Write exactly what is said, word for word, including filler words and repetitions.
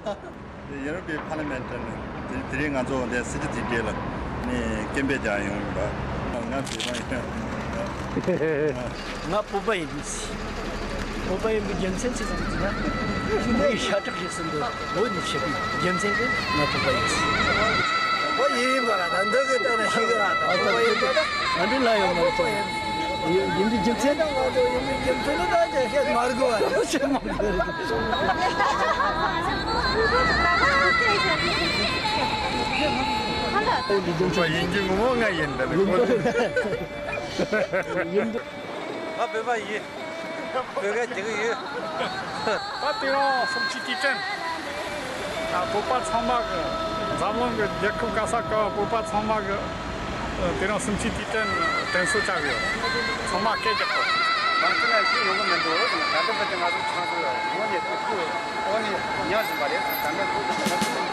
ཡུ་རོབ་པའི་ཕར་ལི་མེན་ཊི་ནས་དེ་དེ་རིང་ང་ཚོ་འདི་སྲིད་སྤྱི་དེ་གྲས་ལ་ནས་སྐད་འབོད་རྒྱག་ཡོང་ཡིན་པ། ང་བོད་པ་ཡིན། ང་བོད་པ་ཡིན་ཟེར། བོད་པ་ཡིན་པའི་རྒྱུ་མཚན་ཅི་ཟིག་ཟེར་ན། བོད་ཡིག་ཤ་ཁྲག་གི་སྲིན་པོ་བོད་ནས་ཆད་པའི་རྒྱུ་མཚན་གྱིས་ང་བོད་པ་ཡིན་ཟེར། ཨོ་ཡིན་ཡིན་པ་ར། ད་འདི་གི་ལྟ་ན་ཤེས་གི་ར། ད་བོད་པ་ཡིན་པ་ད། ང་འདི་ལ་ཡོད་མ་རེད། ཡིན་པའི་རྒྱུ་མཚན། ད་ང་ཚོ་ཡིན་པའི་རྒྱུ་མཚན་ནི་ད་ཅི་བཤད་མ་དགོས་པ་རེད། བཤད་མ་དགོས་རེད། ཡིན་གྱི་ངོ་མ་ང་ཡིན་ད་ནི་གོ། ཡིན། ང་བོད་པ་ཡིན། བོད་སྐད་རྒྱག་གི་ཡོད། ད་དེ་རིང་གསུམ་བཅུའི་དུས་དྲན། ད་བོད་པ་ཚང་མ་གི། འཛམ་གླིང་གི་རྒྱལ་ཁབ་ག་ས་ག་བ་བོད་པ་ཚང་མ་གི། དེ་རིང་གསུམ་བཅུའི་དུས་དྲན་དྲན་གསོ་བྱ་གི་ཡོད། ཚང་མ་སྐད་རྒྱག་དགོས། མང་ཚོགས་ལ་ཤེས་ཡོང་གི་མི་འདུག་ད་ལྟ་བར་དུ་ང་ཚོ་ཚང་མ་ངོ་ནས་ཐུག་ཐུག་ཨོ་ནི་ཉར་བཞིན་པ་རེད། ད་ལྟ་ཁོ་ཚོ་ང་ཚོ།